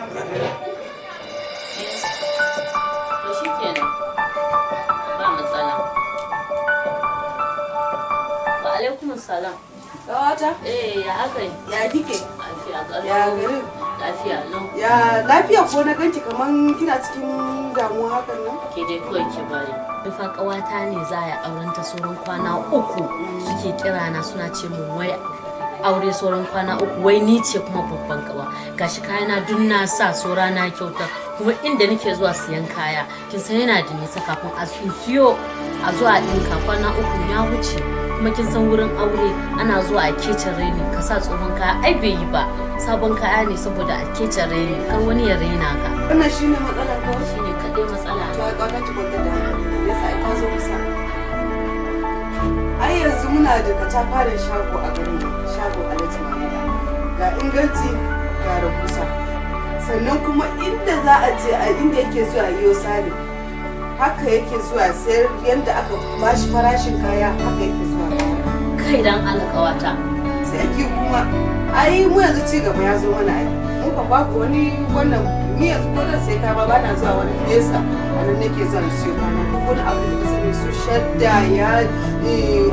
Eh, to shikenan, ba matsala. Wa alaikum salam. Kawata? Eh, ya aka yi? Ya kike? Lafiya ƙalau. Ya garin? Lafiya lau. Ya lafiya ko na ganki kaman kina cikin damuwa hakan nan? Ke dai kawai ki bari. Fa ƙawata ne za a yi auren ta sauran kwana 3, suke kira na suna ce mun wai aure sauran kwana 3, wai ni ce kuma babban kawa. Gashi kayana duk na sa, saura na kyauta, kuma inda nake zuwa siyan kaya kin san yana da nisa. Kafin a siyo a zuwa ɗinka, kwana 3 ya wuce. Kuma kin san wurin aure ana zuwa a kece raini, ka sa tsohon kaya ai bai yi ba. Sabon kaya ne saboda a kece raini, kar wani ya raina ka. Wannan shine matsalar kawai? Shine kaɗai matsala. To ai kawata, ki kwantar da hankali. Yasa ai ta zo kusa. Ai yanzu muna da katafaren shago a garin nan, shago Alhaji Manu. Ga inganci, ga rahusa. Sannan kuma inda za a je a inda yake zuwa yiwo sari, haka yake zuwa sayar. Yanda aka bashi farashin kaya, haka yake zuwa bayar. Kai, dan Allah, ƙawata. Sai ki kuma ai mu yanzu ci gaba ya zo mana. Ai mu kan babu wani wannan. Ni yanzu ko dan sai kaya ba na zuwa wani nesa, a nan nake zuwa na siyo kana. Duk wani abu da ka sani, su shadda, ya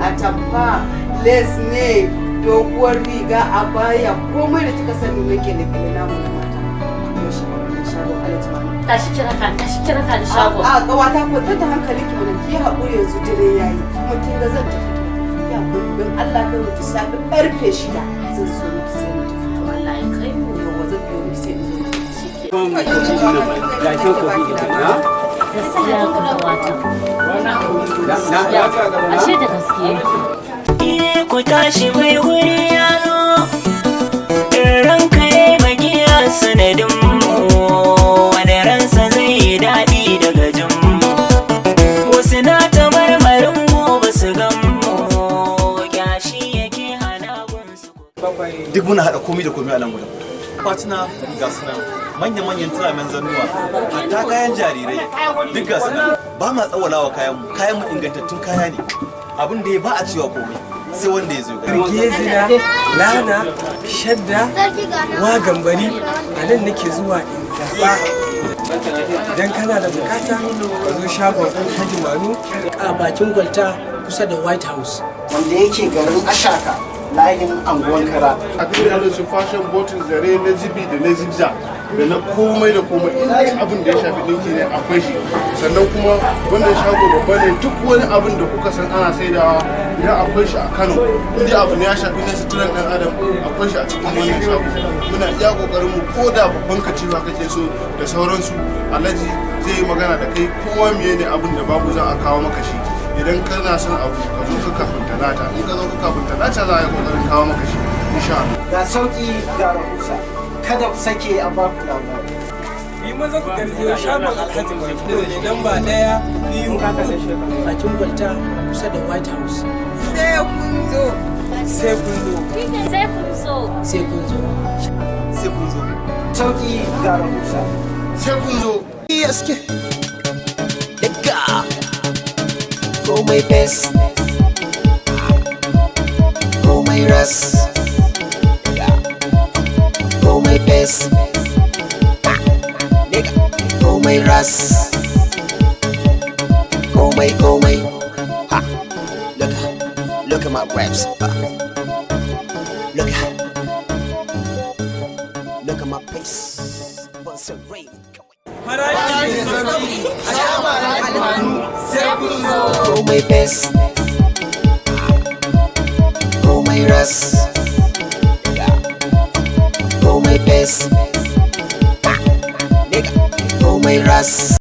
atamfa, lace ne, doguwar riga, abaya, komai da kika sani nake da fili namu na mata, akwai shi a wannan shagon Alhaji Manu. Tashi kira ka, tashi kira ka da shagon. A kawata, kwantar da hankali ki mana, ki haƙuri. Yanzu dare yayi kuma kin ga zan tafi gida. Ki haƙuri don Allah, kai mu safe karfe 6 zan zo miki, sai mu tafi. To, Allah ya kai mu. Yawwa, zan biyo miki, sai in zo mu tafi. Shike. Ga na. Gaskiya ka, ƙawata, ashe da gaske yake. Iye, ku tashi, mai wuri ya zo. Ranka ya magiya sanadin mu, wani ransa zai yi daɗi daga jin mu. Wasu na ta marmarin mu ba su gan mu, kyashi yake hana gunsu. Duk muna haɗa komai da komai a nan gurin. Akwatuna ga su nan, manya-manyan turamen zannuwa, hatta kayan jarirai duk ga su nan. Ba ma tsawalawa kayan mu, kayan mu ingantattun kaya ne. Abin da ya ba a cewa komai sai wanda ya zo gani. Gezina, lana, shadda, wa gambari, a nan nake zuwa in zaɓa. Idan kana da bukata, ka zo shagon Alhaji Manu. A bakin kwalta kusa da White House. Wanda yake garin Ashaka, layin Anguwan Kara. A kan irin su fashion botin, zare na zibi da na zigzag da na komai da komai, in dai abin da ya shafi dinki ne, akwai shi. Sannan kuma wannan shago babba ne. Duk wani abin da kuka san ana saidawa, idan akwai shi a Kano, in dai abu ne ya shafi na suturan dan adam, akwai shi a cikin wannan shago. Muna iya kokarin mu, ko da babban katifa kake so da sauransu, Alhaji zai yi magana da kai. Kowa miye ne abin da babu, za a kawo maka shi. Idan kana son abu, ka zo ka kafin Talata. In ka zo ka kafin Talata, za a yi kokarin kawo maka shi, insha Allah. Ga sauki, ga rahusa, kada ku sake a baku labari. Yi maza ku garzayo shagon Alhaji Manu ne, lamba 1, 2, Bakin kwalta kusa da White House. Sai kun zo. Sai kun zo. Sai kun zo. Sai kun zo. Sai kun zo. Sauki ga rahusa. Sai kun zo. Gaske daga komai best, komai ras, komai best, nigga, komai ras, komai komai. Ha, look at my raps. Look at my pace. Bunsen Ray. Farashi mai sauki a shagon Alhaji Manu. Sai kun zo. Komai best, komai ras, komai best, nigga, komai ras.